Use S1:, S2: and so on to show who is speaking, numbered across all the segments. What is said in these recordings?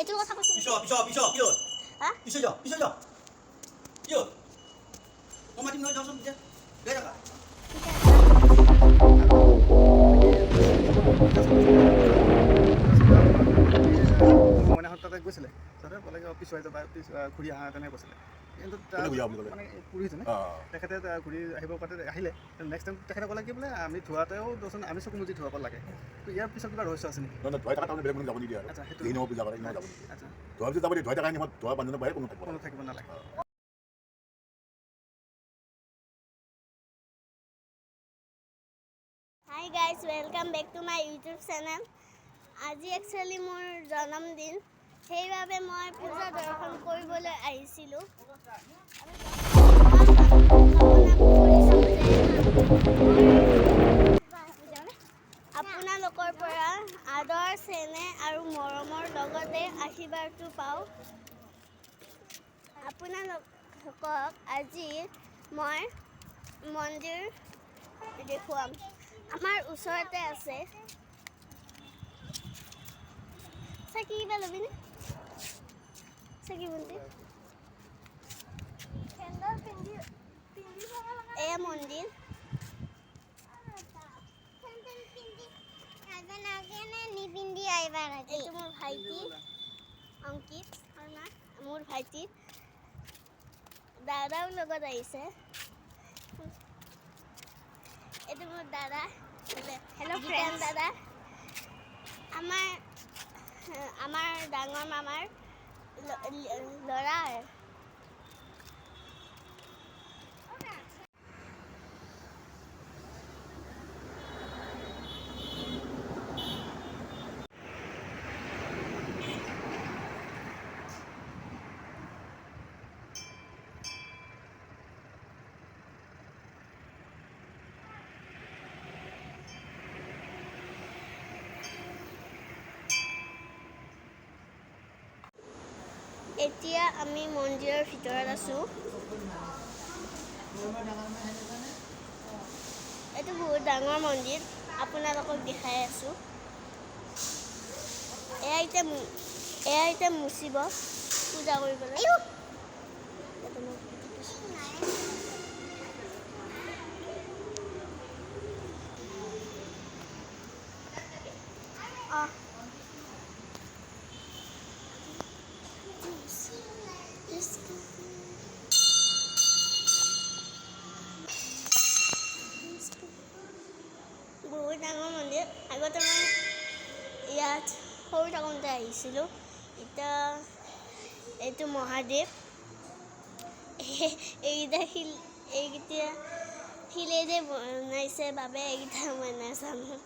S1: এইটো কথা কৈছিল।
S2: পিছ পিছ পিছ, কি হ'ল?
S1: হা?
S2: পিছে যাওঁ, পিছে যাওঁ, কি হ'ল? মই মাতিম নহয়, যাওঁচোন এতিয়া যাই থাকা।
S3: মইনাহঁত তাতে গৈছিলে, তাতে ক'লে কি, পিছুৱাই যাবা, পিছ ঘূৰি আহা, তেনেকৈ কৈছিলে। কিন্তু
S4: কোনে ঘূৰি আহা বুলি ক'লে?
S3: মানে পুৰোহিতজনে। তেখেতে ঘূৰি আহিব পাতে আহিলে। নেক্সট টাইম তেখেতে ক'লে কি বোলে আমি ধোৱাতেও দেচোন আমি চকু মুজি ধুৱাব লাগে। তো ইয়াৰ পিছত কিবা ৰহস্য আছে নেকি?
S4: নহয় নহয়, ধোৱাই থকা তাৰমানে বেলেগ মানুহ যাব নিদিয়ে আৰু।
S3: আচ্ছা, সেইটো।
S4: যি নহওক পূজা কৰে, এনেও যাব নিদিয়ে। ধোৱাৰ পিছত যাব দিয়ে, ধোৱাই থকা সময়ত ধোৱা মানুহজনৰ বাহিৰে কোনো থাকিব
S3: কোনো থাকিব নালাগে।
S1: Hi guys, welcome back to my YouTube channel. আজি একচুৱেলি মোৰ জন্মদিন, সেইবাবে মই পূজা দৰ্শন কৰিবলৈ আহিছিলোঁ। কামনা কৰি চাওঁ যে আপোনালোকৰ পৰা আদৰ, চেনেহ আৰু মৰমৰ লগতে আশীৰ্বাদটো পাওঁ। আপোনালোকক আজি মই মন্দিৰ দেখুৱাম, আমাৰ ওচৰতে আছে। চাকি কিবা ল'বিনে? চাকি বন্তি। এয়া মন্দিৰ। এইটো মোৰ ভাইটি অংকিত শৰ্মা। মোৰ ভাইটি দাদাও লগত আহিছে। এইটো মোৰ দাদা।
S5: Hello'
S1: Jiten
S5: friends.
S1: দাদা আমাৰ ডাঙৰ মামাৰ ল'ৰাৰ। এতিয়া আমি মন্দিৰৰ ভিতৰত আছোঁ। এইটো বহুত ডাঙৰ মন্দিৰ, আপোনালোকক দেখাই আছোঁ। এয়া এতিয়া মুচিব পূজা কৰিবলৈ। এইটো মই অঁ। বহুত ডাঙৰ মন্দিৰ। আগতে মই ইয়াত সৰু থাকোঁতে আহিছিলোঁ। এতিয়া এইটো মহাদেৱ। এইকেইটা শিল, এইকেইটা শিলেৰে বনাইছে বাবে এইকেইটা মই নাজানো।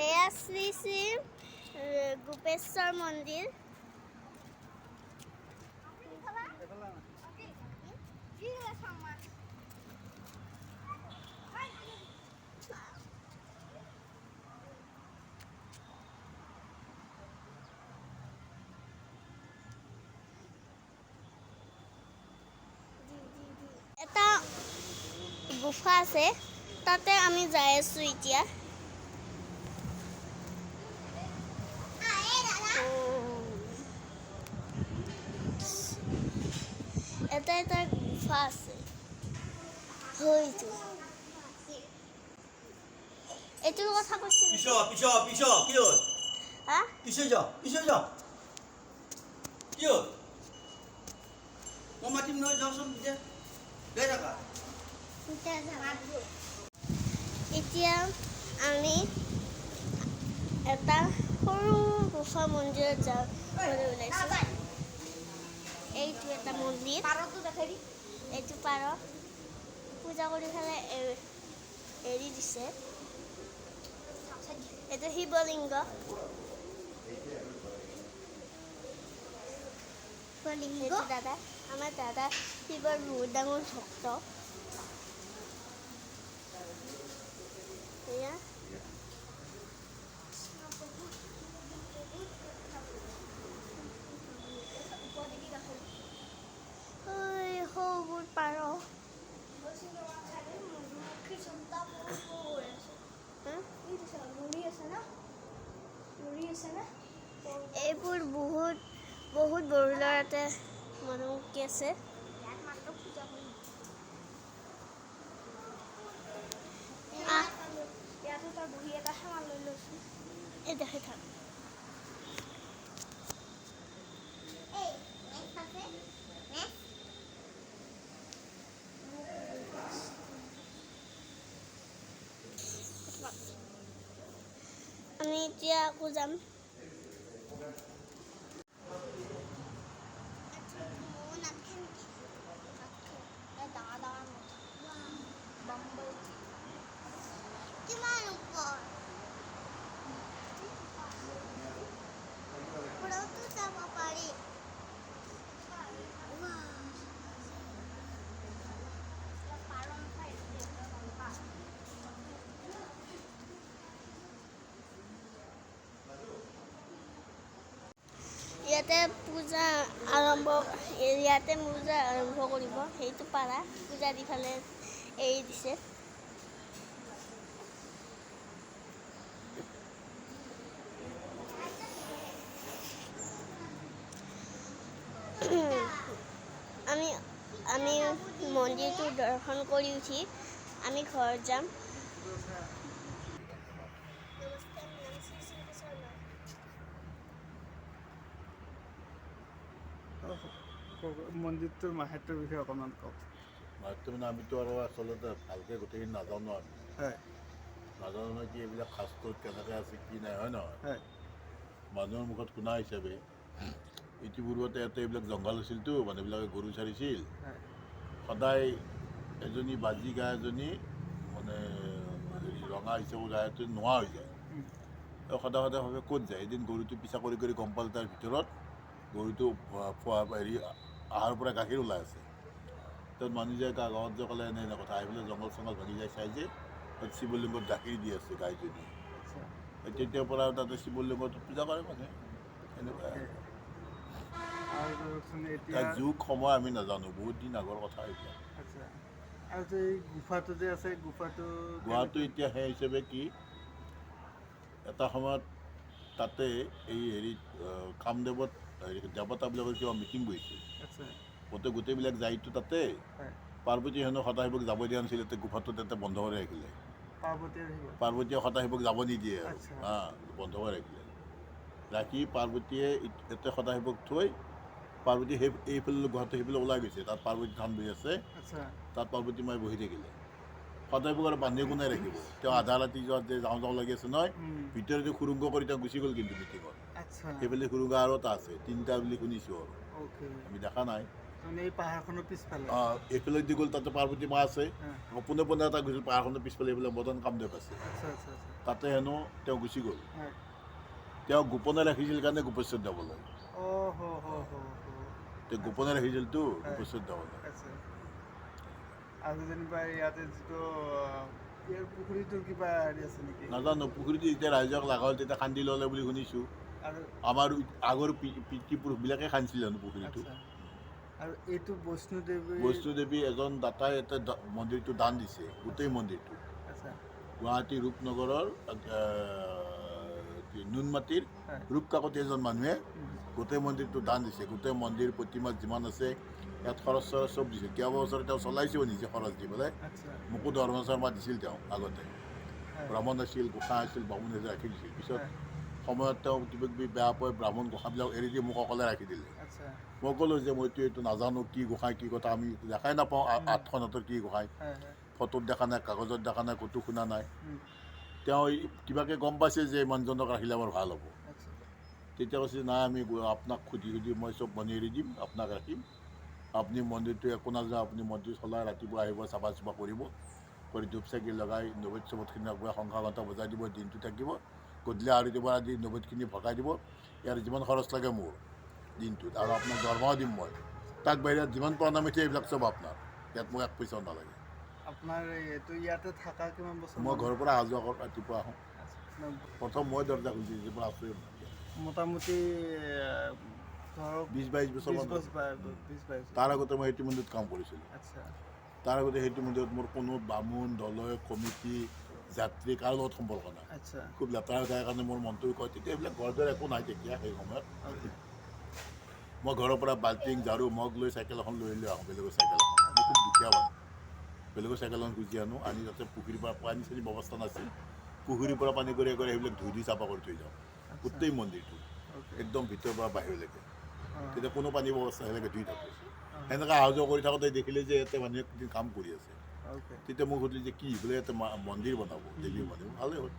S1: এয়া শ্ৰী শ্ৰী গোপেশ্বৰ মন্দিৰ। এটা গুফা আছে, তাতে আমি যাই আছোঁ এতিয়া। এটা এটা গুফা আছে। হয়তো এইটোৰ কথা কৈছিল।
S2: পিছ পিছ পিছ, কি হ'ল?
S1: হা?
S2: পিছে যাওঁ, পিছে যাওঁ, কি হ'ল? মই মাতিম নহয়, যাওঁচোন এতিয়া যাই থাকা।
S1: এতিয়া আমি এটা সৰু গুফা মন্দিৰত যাবলৈ ওলাইছোঁ। এইটো এটা মন্দিৰ। এইটো পাৰ পূজা কৰি পেলাই এৰি দিছে। এইটো শিৱলিংগ। শিৱলিংগ। দাদা, আমাৰ দাদা শিৱৰ বহুত ডাঙৰ ভক্ত। এয়া ঐ সৌবোৰ পাৰ। হা? এইবোৰ বহুত বহুত বড়ো ল'ৰাতে মধুমুখী আছে। আহ, এই দেখে থাক। আমি এতিয়া আকৌ যাম। কিমান ওপৰ ওপৰতো যাব পাৰি। ইয়াতে পূজা আৰম্ভ, ইয়াতে পূজা আৰম্ভ কৰিব। সেইটো পাৰা পূজা দি ফালে এৰি দিছে। আমি আমি মন্দিৰটো দৰ্শন কৰি উঠি আমি ঘৰত যাম। নমস্কাৰ, মোৰ নাম শ্ৰী শিল্পী শৰ্মা।
S3: মন্দিৰটোৰ মাহাত্ম্যৰ বিষয়ে অকণমান কওক।
S4: মাহাত্ম্য মানে আমিতো আৰু আচলতে ভালকৈ গোটেইখিনি নাজানো আমি।
S3: হয়।
S4: নাজানো নহয় কি এইবিলাক শাস্ত্ৰত কেনেকৈ আছে কি নাই, হয় নহয়?
S3: হয়।
S4: মানুহৰ মুখত শুনা হিচাপে ইতিপূৰ্বতে ইয়াতে এইবিলাক জংঘল আছিলতো, মানুহবিলাকে গৰু চাৰিছিল।
S3: হয়।
S4: সদায় এজনী বাজি গাই এজনী মানে হেৰি ৰঙা হিচাপত গাইটো নোহোৱা হৈ যায়। সদায় সদায় ভাবে ক'ত যায়। এদিন গৰুটো পিছা কৰি কৰি গম পালে তাৰ ভিতৰত গৰুটো খোৱা হেৰি আহাৰ পৰা গাখীৰ ওলাই আছে। তাত মানুহ যায় গাঁৱত যে ক'লে এনে এনে কথা, আহি পেলাই জংঘল চংঘল ভাঙি যায় চাই যে তাত শিৱলিংগত গাখীৰ দি আছে গাইজনীয়ে।
S3: আচ্ছা।
S4: তেতিয়াৰ পৰা তাতে শিৱলিংগত পূজা কৰে মানুহে, সেনেকুৱা।
S3: আৰু ধৰকচোন এতিয়া
S4: তাৰ যুগ সময় আমি নাজানো, বহুত দিন আগৰ কথা এইবিলাক।
S3: আচ্ছা, আৰু যে এই গুফাটো যে আছে, গুফাটো?
S4: গুৱাহাটী এতিয়া সেই হিচাপে কি এটা সময়ত তাতে এই হেৰিত কামদেৱত হেৰি দেৱতাবিলাকৰ কিবা মিটিং বহিছিল।
S3: আচ্ছা।
S4: গোটেইবিলাক যায়তো তাতে।
S3: হয়।
S4: পাৰ্বতী হেনো সদাশিৱক যাব দিয়া নাছিল, তাতে গুফাটো তাতে বন্ধ কৰি ৰাখিলে।
S3: পাৰ্বতী আহিব?
S4: পাৰ্বতীয়ে সদাশিৱক যাব নিদিয়ে আৰু।
S3: আচ্ছা।
S4: হা, বন্ধ কৰি ৰাখিলে। ৰাখি পাৰ্বতীয়ে ইয়াতে সদাশিৱক থৈ পাৰ্বতী সেই এইফালে গুৱাহাটী সেইফালে ওলাই গৈছে। তাত পাৰ্বতী থান বহি আছে।
S3: আচ্ছা।
S4: তাত পাৰ্বতী মায়ে বহি থাকিলে। সদাশিৱক আৰু বান্ধি কোনে ৰাখিব? তেওঁ আধা ৰাতি যোৱাত যে যাওঁ যাওঁ লাগি আছে নহয়,
S3: উম,
S4: ভিতৰতে সুৰুংগ কৰি তেওঁ গুচি গ'ল কিন্তু মিটিঙত।
S3: আচ্ছা।
S4: সেইফালে সুৰুংগ আৰু এটা আছে, তিনিটা বুলি শুনিছোঁ আৰু।
S3: অ'কে।
S4: আমি দেখা নাই।
S3: মানে এই পাহাৰখনৰ পিছফালে?
S4: অঁ, এইফালে দি গ'ল, তাতে পাৰ্বতী মা আছে।
S3: হা।
S4: আকৌ পোনে পোনে এটা গৈছিল পাহাৰখনৰ পিছফালে, এইফালে মদন কামদেৱ আছে।
S3: আচ্ছা আচ্ছা আচ্ছা।
S4: তাতে হেনো তেওঁ গুচি গ'ল।
S3: হয়।
S4: তেওঁ গোপনে ৰাখিছিল কাৰণে গোপেশ্বৰ দেৱলৈ।
S3: অ' হ হ হ হ।
S4: তেওঁ গোপনে ৰাখিছিলতো
S3: হয়।
S4: গোপেশ্বৰ দেৱলৈ।
S3: আচ্ছা, আৰু যেনিবা ইয়াতে যিটো ইয়াৰ পুখুৰীটোৰ কিবা হেৰি আছে নেকি?
S4: নাজানো, পুখুৰীটো যেতিয়া ৰাইজক লগা হ'ল তেতিয়া খান্দি ল'লে বুলি শুনিছোঁ।
S3: আৰু
S4: আমাৰ আগৰ পিতৃপুৰুষবিলাকে খান্দিছিল হেনো পুখুৰীটো।
S3: আচ্ছা, আৰু এইটো বৈষ্ণুদেৱী?
S4: বৈষ্ণুদেৱী এজন দাতাই এটা মন্দিৰটো দান দিছে, গোটেই মন্দিৰটো।
S3: আচ্ছা।
S4: গুৱাহাটী ৰূপনগৰৰ কি নুনমাটিৰ
S3: হয়।
S4: ৰূপ কাকতি এজন মানুহে
S3: উম,
S4: গোটেই মন্দিৰটো দান দিছে। গোটেই মন্দিৰ প্ৰতিমা যিমান আছে ইয়াত খৰচ চৰচ চব দিছে। কেইবা বছৰ তেওঁ চলাইছেও নিজে খৰচ দি পেলাই।
S3: আচ্ছা।
S4: মোকো ধৰ্ম শৰ্মা দিছিল তেওঁ আগতে।
S3: হয়।
S4: ব্ৰাহ্মণ আছিল, গোঁসাই আছিল, বামুণ আছিল, ৰাখি দিছিল। পিছত
S3: হয়।
S4: সময়ত তেওঁ কিবা কিবি বেয়া পাই ব্ৰাহ্মণ গোঁসাইবিলাক এৰি দি মোক অকলে ৰাখি দিলে।
S3: আচ্ছা।
S4: মই ক'লোঁ যে মইতো এইটো নাজানো কি গোঁসাই কি কথা, আমি দেখাই নাপাওঁ। আঠখনতৰ কি গোঁসাই,
S3: হয় হয়।
S4: ফটোত দেখা নাই, কাগজত দেখা নাই, ক'তো শুনা নাই।
S3: উম,
S4: তেওঁ কিবাকৈ গম পাইছে যে মানুহজনক ৰাখিলে আমাৰ ভাল হ'ব।
S3: আচ্ছা।
S4: তেতিয়া কৈছে নাই, আমি আপোনাক সুধি সুধি মই চব বনি এৰি দিম, আপোনাক ৰাখিম, আপুনি মন্দিৰটো একো নাযায়, আপুনি মন্দিৰ চলাই ৰাতিপুৱা আহিব, চাফা চুফা কৰিব, কৰি ধূপ চাকি লগাই নৈবেদ্য চবতখিনি আগবঢ়াই শংখা ঘণ্টা বজাই দিব, দিনটো থাকিব, গধূলি আৰতিৰ পৰা আদি নৈবেদ্যখিনি ভগাই দিব, ইয়াৰ যিমান খৰচ লাগে মোৰ। দিনটোত, আৰু আপোনাক দৰমহা দিম মই। তাক বাহিৰত যিমান প্ৰণাম উঠে এইবিলাক চব আপোনাৰ, ইয়াত মোক এক পইচাও নালাগে।
S3: আপোনাৰ এইটো ইয়াতে থাকা কিমান বছৰ?
S4: মই ঘৰৰ পৰা অহা যোৱা কৰোঁ, ৰাতিপুৱা আহোঁ।
S3: আচ্ছা।
S4: প্ৰথম মই দৰ্জা খুলি দিছোঁ, পৰা আছোঁৱেই।
S3: মোটামুটি ধৰক
S4: 20-22 বছৰমান।
S3: 20-22।
S4: তাৰ আগতে মই সেইটো মন্দিৰত কাম কৰিছিলোঁ।
S3: আচ্ছা।
S4: তাৰ আগতে সেইটো মন্দিৰত মোৰ কোনো বামুণ, দলৈ, কমিটি, যাত্ৰী কাৰো লগত সম্পৰ্ক নাই।
S3: আচ্ছা।
S4: খুব লেতেৰা হৈ থাকে কাৰণে মোৰ মনটো কয়, তেতিয়া এইবিলাক ঘৰ দুৱাৰ একো নাই তেতিয়া সেই সময়ত। মই ঘৰৰ পৰা বাল্টিং, ঝাৰু, মগ লৈ চাইকেল এখন লৈ লৈ আহোঁ, বেলেগৰ চাইকেল এখন। মই খুব দুখীয়া মানুহ, বেলেগৰ চাইকেল এখন খুজি আনো, আনি তাতে পুখুৰীৰ পৰা পানী চানী ব্যৱস্থা নাছিল, পুখুৰীৰ পৰা পানী কৰি কৰি সেইবিলাক ধুই ধুই চাফা কৰি থৈ যাওঁ গোটেই মন্দিৰটো, একদম ভিতৰৰ পৰা বাহিৰলৈকে। তেতিয়া কোনো পানী ব্যৱস্থা সেনেকৈ ধুই থাকোঁ। সেনেকৈ অহা যোৱা কৰি থাকোঁতে দেখিলে যে ইয়াতে মানুহে একদিন কাম কৰি আছে। তেতিয়া মোক সুধিলে যে কি বোলে ইয়াতে মন্দিৰ বনাব, দেৱী মন্দিৰ। ভালেই হ'ল,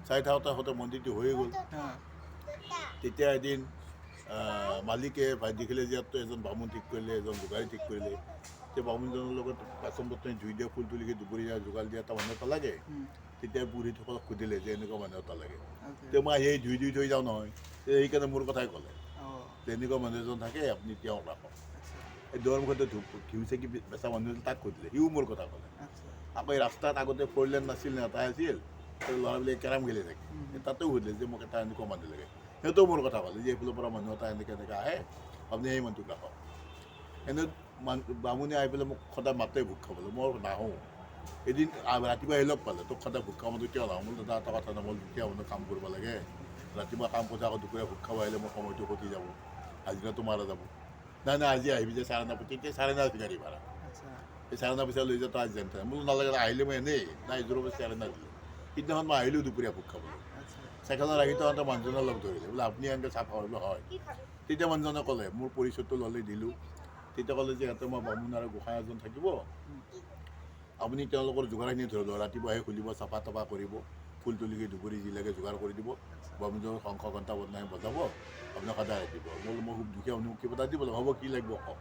S4: চাই থাকোঁতে থাকোঁতে মন্দিৰটো হৈয়ে গ'ল। তেতিয়া এদিন মালিকে ভাই দেখিলে যে ইয়াততো এজন বামুণ ঠিক কৰিলে, এজন যোগাৰী ঠিক কৰিলে। তেতিয়া বামুণজনৰ লগত বাচন বৰ্তন ধুই দিয়া, ফুল তুলি দুপৰীয়া যোগাৰ দিয়া এটা মানুহ এটা লাগে। তেতিয়া পুৰোহিতসকলক সুধিলে যে এনেকুৱা মানুহ এটা লাগে। তেতিয়া মই আহি ধুই ধুই থৈ যাওঁ নহয়, সেইকাৰণে মোৰ কথাই ক'লে যে এনেকুৱা মানুহ এজন থাকে, আপুনি তেওঁক ৰাখক। এই দুৱাৰ মুখতে ধূপ ঘিউ চেকি বেচা মানুহ এজন, তাক সুধিলে, সিও মোৰ কথা ক'লে। আকৌ এই ৰাস্তাত আগতে ফ'ৰ লেন নাছিল না, এটা আছিল, সেই ল'ৰাবিলাকে কেৰাম খেলি থাকে, তাতেও সুধিলে যে মোক এটা এনেকুৱা মানুহ লাগে। সিহঁতেও মোৰ কথা ক'লে যে এইফালৰ পৰা মানুহ এটা এনেকৈ এনেকৈ আহে, আপুনি সেই মানুহটোক ৰাখক। এনে বামুণে আহি পেলাই মোক সদায় মাতে ভোগ খাবলৈ, মই নাহোঁ। এদিন ৰাতিপুৱা আহি লগ পালে, তোক সদায় ভোগ খাব মাতো কিয় নাহোঁ? বোলো দাদা এটা কথা নহয়, মই দুখীয়া মানুহ, কাম কৰিব লাগে, ৰাতিপুৱা কাম কৰি আকৌ দুপৰীয়া ভোগ খাব আহিলে মোৰ সময়টো কটি যাব, হাজিৰাটো মাৰা যাব। নাই নাই আজি আহিবি যে 9.5, তেতিয়া 9.5 আছিল গাড়ী ভাড়া। এই 9.5 পইচা লৈ যা, তই আজি যেন তেন। বোলো নালাগে, আহিলে মই এনেই নাই, যোৰ পৰা 9.5 দিলে। সিদিনাখন মই আহিলোঁ দুপৰীয়া ভোগ খাবলৈ, চাইকেলত ৰাখি তহঁতে মানুহজনৰ লগ ধৰিলে, বোলে আপুনি এনেকৈ চাহ খাব? বোলে হয়। তেতিয়া মানুহজনে ক'লে, মোৰ পৰিচয়টো ল'লে দিলোঁ। তেতিয়া ক'লে যে ইয়াতে মই বামুণ আৰু গোঁসাই এজন থাকিব, আপুনি তেওঁলোকৰ যোগাৰখিনি ধৰি লওক, ৰাতিপুৱা আহি খুলিব, চাফা তাফা কৰিব, ফুল তুলিকি দুপৰি যি লাগে যোগাৰ কৰি দিব, বামুণজনৰ শংখ ঘণ্টা বনাই বজাব, আপোনাক সদায় ৰাতিপুৱা। বোলো মই খুব দুখীয়া মানুহ, কিবা এটা দিব লাগিব, হ'ব কি লাগিব কওক?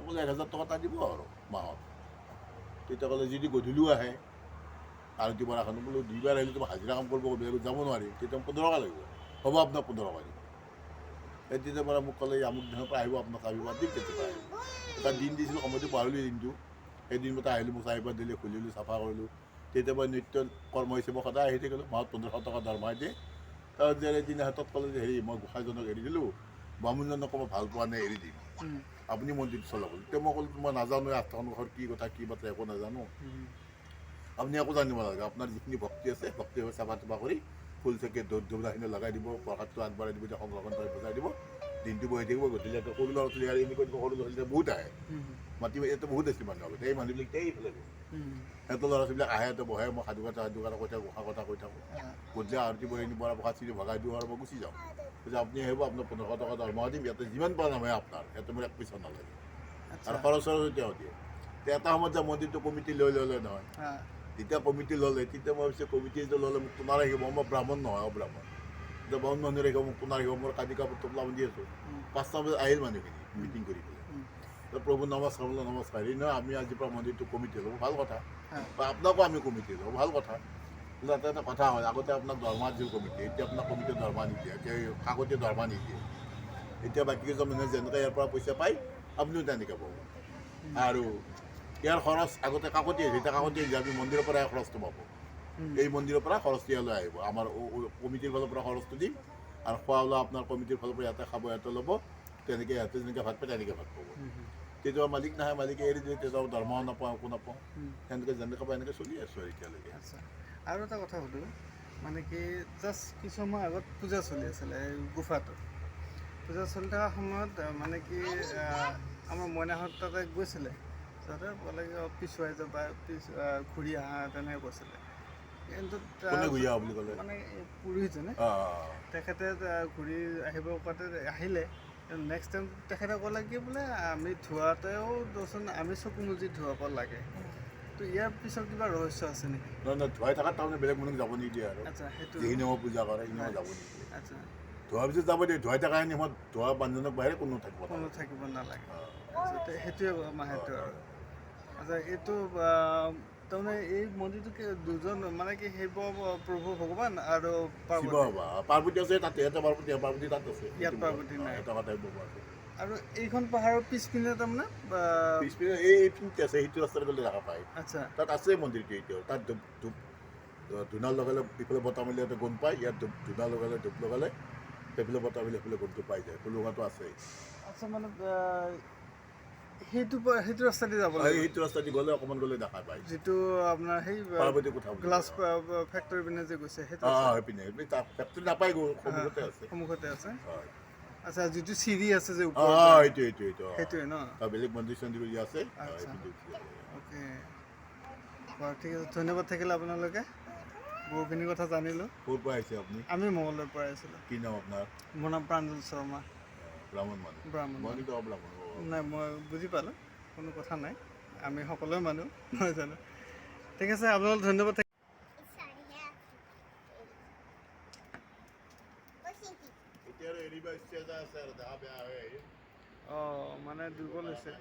S4: বোলে 1000 টকা এটা দিব আৰু মাহত। তেতিয়া ক'লে যদি গধূলিও আহে আৰতি পৰাখন, বোলো দুইবাৰ আহিলে তোমাৰ হাজিৰা কাম কৰিব, বেলেগত যাব নোৱাৰি, তেতিয়া 15 টকা লাগিব। হ'ব আপোনাক 15 টকা দিম। এই তেতিয়াৰ পৰা মোক ক'লে আমুক দিনৰ পৰা আহিব, আপোনাক চাবি পাত দিম, তেতিয়াৰ পৰা আহিব। এটা দিন দিছিলোঁ, সময়টো পাহৰিলোঁ দিনটো। সেই দিনমতে আহিলোঁ, মোক চাবি পাত দিলে, খুলিলোঁ, চাফা কৰিলোঁ। তেতিয়াৰ পৰা নিত্য কৰ্ম হিচাপে সদায় আহি থাকিলোঁ, মাহত 1500 টকা দৰমহা দিয়ে। তাৰপিছত যে এদিন হাতত ক'লে যে হেৰি মই গোঁসাইজনক এৰি দিলোঁ, বামুণজনক মই ভাল পোৱা নাই, এৰি দিম, আপুনি মন্দিৰটো চলাব। তেতিয়া মই ক'লোঁ মই নাজানো আঠখন ঘৰ কি কথা কি বাৰ্তা একো নাজানো, আপুনি একো জানিব নালাগে, আপোনাৰ যিখিনি ভক্তি আছে ভক্তি হৈ চাফা তাফা কৰি ফুল চাকি ধূপ ধূপখিনি লগাই দিব, প্ৰসাদটো আগবঢ়াই দিব, এতিয়া শংখ ঘণ্টা বজাই দিব, দিনটো বহি থাকিব। গধূলি আকৌ সৰু ল'ৰা ছোৱালী আৰু এনেকুৱা এনেকুৱা সৰু ল'ৰা ছোৱালী বহুত আহে, মাতি ইয়াতে বহুত আছিল মানুহ আগতে, এই মানুহবিলাক এইফালে গ'ল। সিহঁতৰ ল'ৰা ছোৱালীবিলাক আহে, ইয়াতে বহে, মই সাধু কথা সাধু কথা কৈ থাকোঁ, গোঁসা কথা কৈ থাকোঁ। গধূলি আৰতি বহি বৰা প্ৰসাদ চিৰি ভগাই দিওঁ আৰু মই গুচি যাওঁ। কৈছে আপুনি আহিব, আপোনাক 1500 টকা দৰমহা দিম, ইয়াতে যিমান পাৰা নহয় আপোনাৰ, ইয়াতে মোৰ এক পইচা নালাগে, আৰু খৰচ চৰচো তেওঁ দিয়ে। তেতিয়া এটা সময়ত যে মন্দিৰটো কমিটি লৈ ল'লে নহয়, যেতিয়া কমিটি ল'লে তেতিয়া মই ভাবিছোঁ কমিটি যে ল'লে মোক নাৰাখিব, মই ব্ৰাহ্মণ নহয় অব্ৰাহ্মণ, এতিয়া ব্ৰাহ্মণ মানুহ ৰাখিব মোক নাৰাখিব, মোৰ কাজি কাপোৰ টোপলা বান্ধি আছোঁ। 5টা বজাত আহিল মানুহখিনি মিটিং কৰি পেলাই, প্ৰভু নমস্কাৰ, বোলো নমস্কাৰ, হেৰি নহয় আমি আজিৰ পৰা মন্দিৰটো কমিটি ল'ব, ভাল কথা, বা আপোনাকো আমি কমিটি ল'ব, ভাল কথা। কিন্তু এটা এটা কথা হয়, আগতে আপোনাক দৰমহা দিছিল কমিটি, এতিয়া আপোনাক কমিটিয়ে দৰমহা নিদিয়ে, এতিয়া কাকতিয়ে দৰমহা নিদিয়ে। এতিয়া বাকী কেইজন মানুহে যেনেকৈ ইয়াৰ পৰা পইচা পায় আপুনিও তেনেকৈ পাব। আৰু ইয়াৰ খৰচ আগতে কাকতি আহিছে, এতিয়া কাকতি আহিছে, আমি মন্দিৰৰ পৰাই খৰচটো পাব, এই মন্দিৰৰ পৰা খৰচটো ইয়ালৈ আহিব, আমাৰ কমিটিৰ ফালৰ পৰা খৰচটো দিম, আৰু খোৱা লোৱা আপোনাৰ কমিটিৰ ফালৰ পৰা ইয়াতে খাব, ইয়াতে ল'ব, তেনেকৈ ইয়াতে যেনেকৈ ভাত পায় তেনেকৈ ভাত পাব। তেতিয়া মালিক নাহে, মালিকে এৰি দিয়ে, তেতিয়া দৰমহাও নাপাওঁ, একো নাপাওঁ, সেনেকৈ যেনেকৈ পাওঁ এনেকৈ চলি আছোঁ আৰু এতিয়ালৈকে।
S3: আচ্ছা, আৰু এটা কথা সুধোঁ, মানে কি জাষ্ট কিছু সময় আগত পূজা চলি আছিলে এই গুফাটোত, পূজা চলি থকা সময়ত মানে কি আমাৰ মইনাহঁত তাতে গৈছিলে, তাতে ক'লে কি পিছুৱাই যাবা, পিছ ঘূৰি আহা তেনেকৈ কৈছিলে। কিন্তু
S4: কোনে ঘূৰি আহা বুলি ক'লে?
S3: মানে পুৰোহিতজনে, তেখেতে ঘূৰি আহিব কোৱাতে আহিলে। নেক্সট টাইম তেখেতে ক'লে কি বোলে আমি ধোৱাতেও দেচোন আমি চকু মুজি ধুৱাব লাগে। তো ইয়াৰ পিছত কিবা ৰহস্য আছে নেকি?
S4: নহয় নহয়, ধুৱাই থকাত তাৰমানে বেলেগ মানুহক যাব নিদিয়ে আৰু।
S3: আচ্ছা, সেইটো
S4: যিখিনি সময়ত পূজা কৰে সেইখিনি সময়ত যাব নিদিয়ে।
S3: আচ্ছা,
S4: ধোৱাৰ পিছত যাব দিয়ে, ধুৱাই থকাখিনি সময়ত ধোৱা মানুহজনক বাহিৰে কোনো থাকিব
S3: কোনো
S4: নালাগে।
S3: থাকিব নালাগে। আচ্ছা, সেইটোৱে সেইটো আৰু। আচ্ছা, এইটো তাৰমানে এই মন্দিৰটো কি দুজন মানে কি শিৱ প্ৰভু ভগৱান আৰু
S4: শিৱ
S3: পাৰ্বতী?
S4: বাবা, পাৰ্বতী আছে তাতে, এটা পাৰ্বতী, পাৰ্বতী তাত আছে।
S3: ইয়াত পাৰ্বতী নাই।
S4: এটা কথাই বাবা আছে।
S3: আৰু এইখন পাহাৰৰ পিছপিনে তাৰমানে
S4: পিছপিনে এই এইখিনিতে আছে, সেইটো ৰাস্তাত গ'লে দেখা পায়। তাত আছে মন্দিৰটো এতিয়াও। তাত ধূপ ধূপ ধূনা লগালে ইফালে বতাহ মাৰিলে ইয়াতে গোন্ধ পায়, ইয়াত ধূপ ধূনা লগালে, ধূপ লগালে সেইফালে বতাহ মাৰিলে সেইফালে গোন্ধটো পাই যায়, টুলুঙাটো আছে।
S3: আচ্ছা, মানে সেইটো ৰাস্তা দি যাব লাগিব?
S4: সেইটো ৰাস্তা দি গ'লে অকণমান গ'লে দেখা পায়।
S3: যিটো আপোনাৰ সেই
S4: পাৰ্বতী কোঠা বুলি
S3: গ্লাছ
S4: কয়।
S3: ফেক্টৰী পিনে যে গৈছে, সেইটো?
S4: অঁ, সেইপিনে, সেইপিনে তাত ফেক্টৰী নাপায় গৈ, সন্মুখতে আছে।
S3: সন্মুখতে আছে।
S4: হয়।
S3: আচ্ছা, যিটো চিৰি আছে যে ওপৰত?
S4: অঁ, সেইটো, অঁ।
S3: সেইটোৱে ন?
S4: তাত বেলেগ মন্দিৰ চন্দিৰ আছে। সেইপিনে উঠি যাব লাগে।
S3: অ'কে, বাৰু ঠিক আছে, ধন্যবাদ থাকিল আপোনালোকে, বহুখিনি কথা জানিলোঁ।
S4: ক'ৰ পৰা আহিছে আপুনি?
S3: আমি মঙলদৈৰ পৰা আহিছিলোঁ।
S4: কি নাম আপোনাৰ?
S3: মোৰ নাম প্ৰাঞ্জল শৰ্মা।
S4: ব্ৰাহ্মণ মানুহ?
S3: ব্ৰাহ্মণ।
S4: মই কিন্তু অব্ৰাহ্মণ।
S3: নাই, মই বুজি পালোঁ, কোনো কথা নাই, আমি সকলোৱে মানুহ নহয় জানো? ঠিক আছে, আপোনালোক ধন্যবাদ থাকিল।
S4: এতিয়া আৰু এৰিব ইচ্ছা এটা আছে আৰু দেহা বেয়া হৈ আহিল।
S3: অঁ, মানে দুৰ্বল হৈছে।